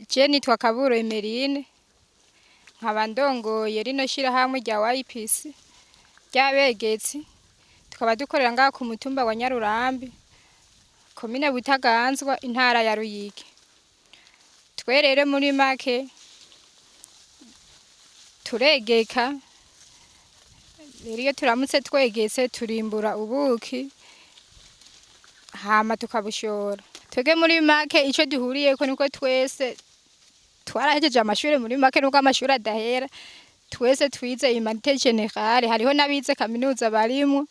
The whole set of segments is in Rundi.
Je nitwa Kaburo Emeline, nkaba ndongoye rino shirahamwe rya YPC ry'abegetsi, tukaba dukorera ngaha ku mutumba wa Nyarurambi, komine Butaganzwa, intara ya Ruyigi. Twe rero muri make turegeka, rero iyo turamutse twegetse turimbura ubuki hama tukabushora. Twebwe muri make ico duhuriyeko nuko twese twarahejeje amashure, muri make nuko amashure adahera, twese twize humanités générales, hariho n'abize kaminuza barimwo,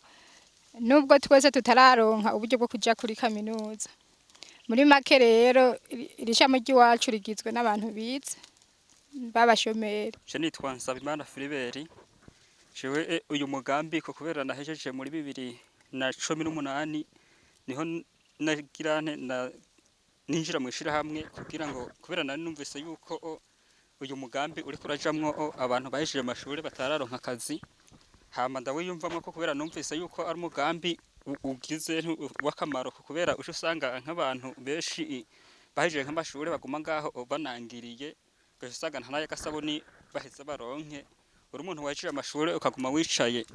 nubwo twese tutararonka uburyo bwo kuja kuri kaminuza. Muri make rero iri shami ry'iwacu rigizwe n'abantu bize b'abashomeri. Je nitwa Nsabimana Philibert. Jewe uyu mugambi ko kubera nahejeje muri 2018 niho nagira nte na ninjira mu ishirahamwe, kugira ngo kubera nari numvise yuko uyu mugambi uriko urajamwo abantu bahejeje amashure batararonka akazi, hama ndawiyumvamwo ko kubera numvise yuko ari umugambi ugize w'akamaro, kubera uca usanga nk'abantu benshi bahejeje nk'amashure baguma ngaho banangiriye, ugaca usanga nta n'agasabuni baheza baronke. Uri umuntu wahejeje amashure ukaguma wicaye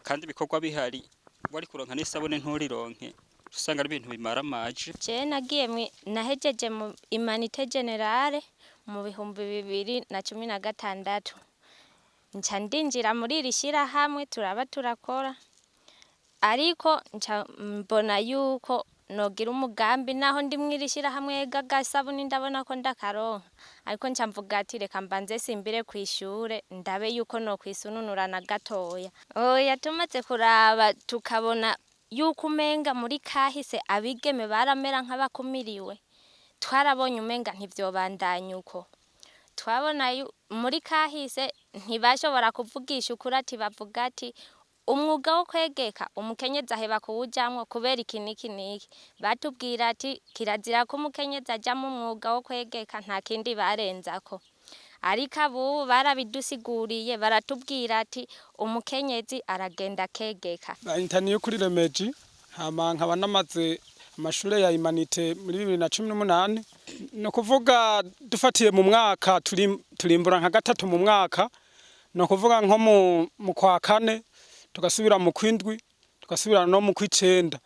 kandi ibikorwa bihari, wari kuronka n'isabune nturironke, usanga ari ibintu bimaramaje. Je nagiye nahejeje mu humanités générales mu 2016, nca ndinjira muri iri shirahamwe, turaba turakora, ariko nca mbona yuko nogira umugambi naho ndi mw'iri shirahamwe. Ega agasabuni ndabona ko ndakaronka, ariko nca mvuga ati reka mbanze simbire kw'ishure ndabe yuko nokwisununura na gatoya. Oya, tumaze kuraba tukabona yuko umenga muri kahise abigeme baramera nk'abakumiriwe, twarabonye umenga ntivyobandanya uko. Twabona muri kahise ntibashobora kuvugisha ukuri, ati bavuga ati umwuga wo kwegeka umukenyezi aheba kuwujamwo kubera iki niki niki. Batubwira ati kirazira ko umukenyezi aja mu mwuga wo kwegeka, nta kindi barenzako. Ariko abubu barabidusiguriye, baratubwira ati umukenyezi aragenda akegeka. Banyita kuri Remeji, hama nkaba namaze amashure ya humanités muri 2018. Ni ukuvuga dufatiye mu mwaka turimbura nka gatatu mu mwaka, ni ukuvuga nko mu kwa kane, tugasubira mu kwindwi, tugasubira no mu kw'icenda.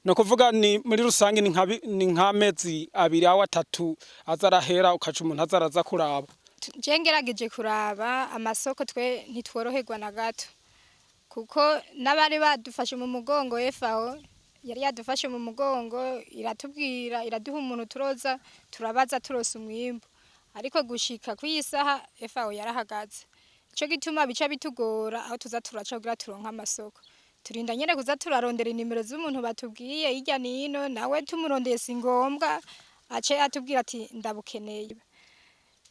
Ni ukuvuga ni muri rusange ni nk'amezi 2 aho 3 aza arahera, ukaca umuntu aza araza kuraba. Je ngerageje kuraba amasoko, twe ntitworoherwa na gato, kuko n'abari badufashe mu mugongo, FAO yari yadufashe mu mugongo, iratubwira, iraduha umuntu turoza turabaza turose umwimbu, ariko gushika kw'iyi saha FAO yarahagaze. Ico gituma bica bitugora aho tuza turaca kugira turonke amasoko. Turinda nyene kuza turarondera inimero z'umuntu batubwiye hirya nino, nawe tumurondeye si ngombwa ace atubwira ati ndabukeneye.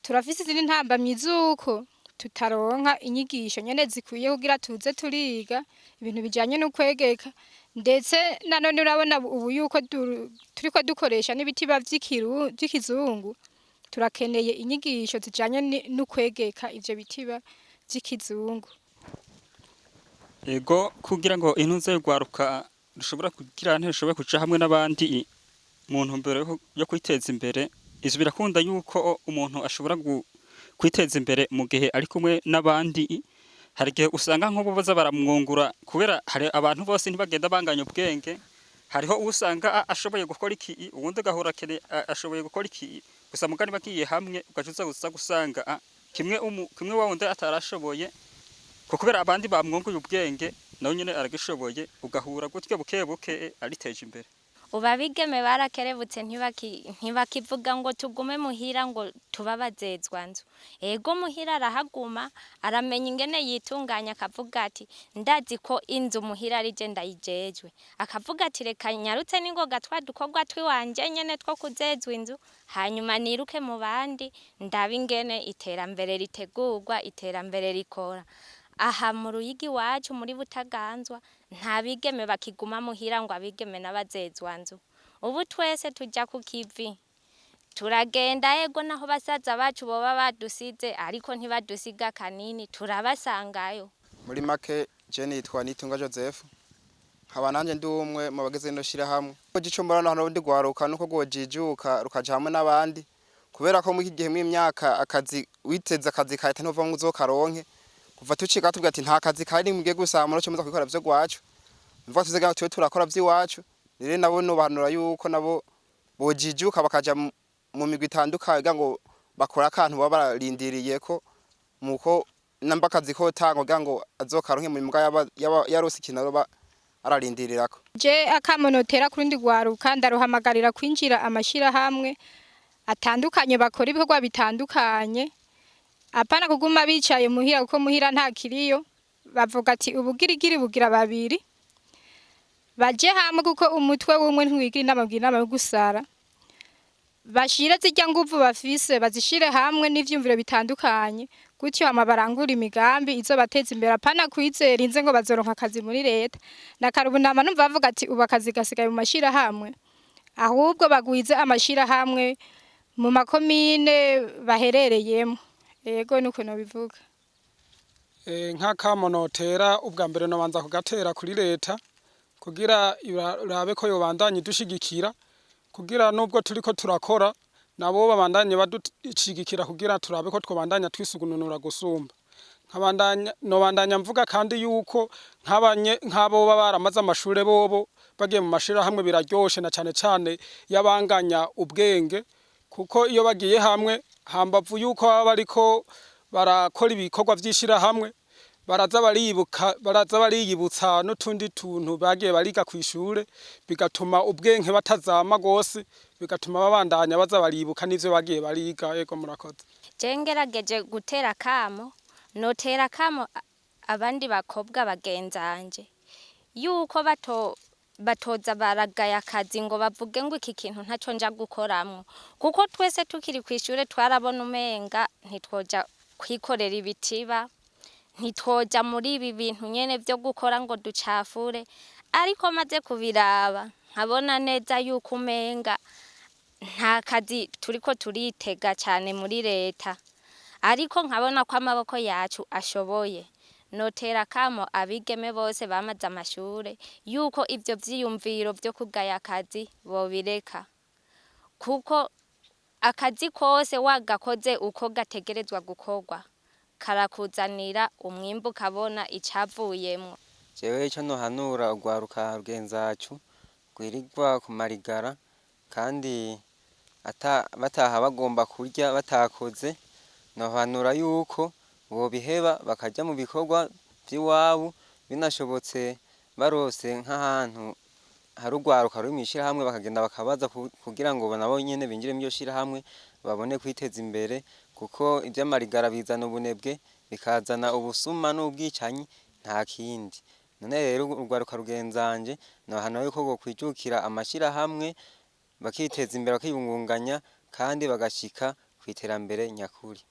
Turafise izindi ntambamyi z'uko tutaronka inyigisho nyene zikwiye kugira tuze turiga ibintu bijanye n'ukwegeka, ndetse nanone urabona ubu yuko turiko dukoresha n'ibitiba vy'ikizungu, turakeneye inyigisho zijanye n'ukwegeka ivyo bitiba vy'ikizungu. Ego, kugira ngo intuze y'urwaruka rushobora kugira nti rushobore kuja hamwe n'abandi mu ntumbero yo kwiteza imbere, ivyo birakunda yuko umuntu ashobora kwiteza imbere mu gihe ari kumwe n'abandi. Hari igihe usanga nk'ubu baza baramwungura, kubera hari abantu bose ntibagenda banganya ubwenge. Hariho usanga ashoboye gukora iki, uwundi agahora ashoboye gukora iki gusa, mugani bagiye hamwe ugaca uza gusa gusanga kimwe kimwe wa wundi atarashoboye, ko kubera abandi bamwunguye ubwenge nawe nyene aragishoboye, ugahura gutyo buke buke ariteje imbere. Ubu abigeme barakerebutse, ntibakivuga ngo tugume muhira ngo tubabazezwa nzu. Ego, muhira arahaguma, aramenya ingene yitunganya, akavuga ati ndazi ko inzu muhira ari je ndayijejwe, akavuga ati reka nyarutse n'ingoga twa dukorwa twiwanje nyene two kuzezwa inzu, hanyuma niruke mu bandi ndabe ingene iterambere ritegurwa, iterambere rikora. Aha mu Ruyigi iwacu muri Butaganzwa nta bigeme bakiguma muhira ngo abigeme n'abazezwa nzu. Ubu twese tuja ku kivi, turagenda. Ego, naho basaza bacu boba badusize, ariko ntibadusiga kanini, turabasangayo. Muri make je nitwa Nitunga Joseph, nkaba nanje ndi umwe mu bagize ino shirahamwe. Ico mbona hano ndi gwaruka nuko gwojijuka rukaja hamwe n'abandi. Kubera ko muri iki gihe mw'imyaka akazi witeze akazi ka leta ntuva ngo uzokaronke. Kuva tuciga tuvuga ati nta kazi kari mugiye gusamura cyo muza kwikora vyo gwacu. Mvuga tuzega twe turakora vy'iwacu. Rero nabo nobahanura yuko nabo bojijuka bakaja mu migwi itandukanye kugira ngo bakore akantu baba bararindiriye ko muko namba akazi kotangwa kugira ngo azokaronke mu mbwa yaba yarose ikintu aroba ararindirirako. Je akamo notera kurundi rwaruka, ndaruhamagarira kwinjira amashirahamwe atandukanye, bakora ibikorwa bitandukanye, apana kuguma bicaye muhira, kuko muhira nta kiriyo. Bavuga ati ubugirigiri bugira babiri. Baje hamwe, kuko umutwe w'umwe ntiwigira inama, ugira inama yo gusara. Bashire zirya nguvu bafise, bazishire hamwe n'ivyumviro bitandukanye, gutyo hama barangura imigambi izobateza imbere, apana kwizera inze ngo bazoronka akazi muri leta. Na karubunama numva bavuga ati ubu akazi gasigaye mu mashirahamwe. Ahubwo bagwize amashirahamwe mu makomine baherereyemo. Yego, nuko nobivuga. Nk'akamo notera, ubwa mbere nobanza kugatera kuri leta kugira irabe ko yobandanya idushigikira, kugira nubwo turiko turakora nabo babandanye badushigikira, kugira turabe ko twobandanya twisugununura gusumba. Nkabandanya nobandanya mvuga kandi yuko nk'abanye nk'abo baba baramaze amashure, bobo bagiye mu mashirahamwe biraryoshe, na cane cane y'abanganya ubwenge, kuko iyo bagiye hamwe, hambavu yuko baba bariko barakora ibikorwa vy'ishirahamwe, baraza baribuka, baraza bariyibutsa n'utundi tuntu bagiye bariga kw'ishure, bigatuma ubwenge batazama gose, bigatuma babandanya baza baribuka n'ivyo bagiye bariga. Ego, murakoze. Je ngerageje gutera akamo, notera akamo abandi bakobwa bagenzanje yuko batoza baragaya akazi ngo bavuge ngo iki kintu ntaco nja gukoramwo, kuko twese tukiri kw'ishure twarabona umenga ntitwoja kwikorera ibitiba, ntitwoja muri ibi bintu nyene vyo gukora ngo ducafure. Ariko maze kubiraba nkabona neza yuko umenga nta kazi turiko turitega cane muri leta, ariko nkabona ko amaboko yacu ashoboye. Notera akamo abigeme bose bamaze amashure yuko ivyo vyiyumviro vyo kugaya akazi bobireka, kuko akazi kose wagakoze uko gategerezwa gukorwa karakuzanira umwimbu, ukabona icavuyemwo. Jewe ico nohanura urwaruka rugenzacu rwirirwa ku marigara kandi ata bataha bagomba kurya batakoze, nohanura yuko bobiheba bakaja mu bikorwa vy'iwabo, binashobotse barose nk'ahantu hari urwaruka ruri mw'ishirahamwe bakagenda bakabaza kugira ngo nabo nyene binjire mw'iryo shirahamwe babone kwiteza imbere, kuko ivy'amarigara bizana ubunebwe, bikazana ubusuma n'ubwicanyi, nta kindi. None rero urwaruka rugenzanje nohanura yuko bokwijukira amashirahamwe bakiteza imbere, bakiyungunganya kandi bagashika kw'iterambere nyakuri.